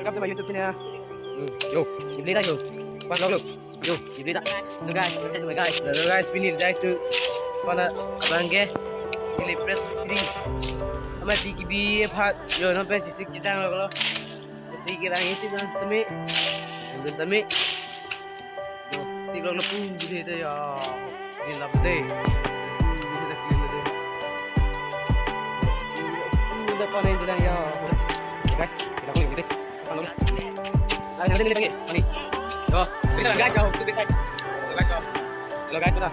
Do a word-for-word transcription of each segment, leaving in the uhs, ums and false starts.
Welcome to my YouTube channel. Hmm, yo, ibli ta yo. Pas lo lo. Yo, ibli ta. Hello guys, welcome to my guys. Hello guys, pini guys tu. Pada abang ke. Ili press three. Ama P K B phat. Yo, non press six kita lo lo. P K B itu non temi. Itu temi. Yo, tik lo lo pun gitu ya. Ini lah betul. Ini dah kena itu dah ya. Guys, kita kulit gitu. Hello guys, yo, hello guys, yo, hello guys, yo. Hello guys, sudah.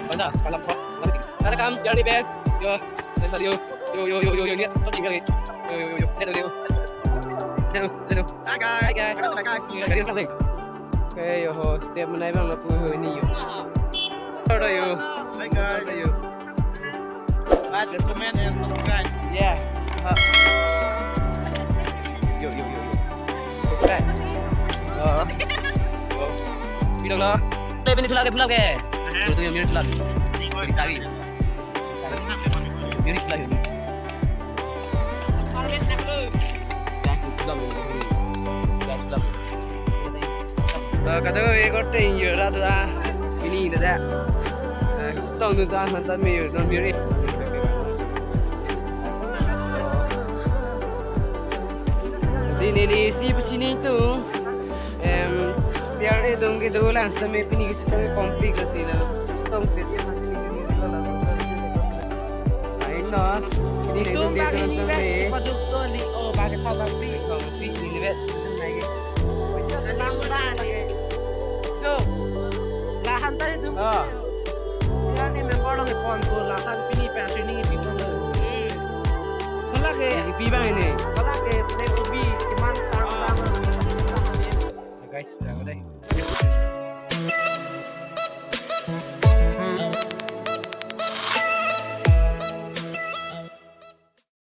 Banda, kalam kok. Ada kam, journey bag. Yo, saya salut. Yo, yo, yo, yo, yo, lihat, so tinggal ni. Yo, yo, yo, yo, lihat dulu. Lihat dulu, lihat dulu. Hi guys. Hi guys. Welcome to my guys. Dari mana? Hey, yo, ho, setiap menai bang lapu ho ini yo. How are you? Hi guys. How are you? Like, comment, and subscribe. Yeah. Ha. Yo, yo, yo, yo. Subscribe. Yo. Yo. Pilok lo. Te pini thulak ke, thulak ke. Aha. Tuh, tuh, yang mirip thulak. Tawi. Mirip thulak, yo. Dah, thulak, yo. Dah, thulak. Eh, kado e korte ingjir ra ra. Pini dah. Eh, tong nu ta han ta me non miri. Si neli si pachini tu. Em, biar e dong ke do lang sa me pini ke sa me kompik la si la. Tong ke dia pachini ni la la. Lain no. Ini itu dia bang, tu ini sa bang, me. Cepat duduk tu, li, oh, bagi kau bang, free. Bang, free, ini, bet. Selam, bang. Yo. Lahan tadi tu. Oh. Ya, ni member lo ni pon tu, lahan pini pe asini ni pon tu. Kelak ke. Ini pi bang ini. Kelak ke, play ubi.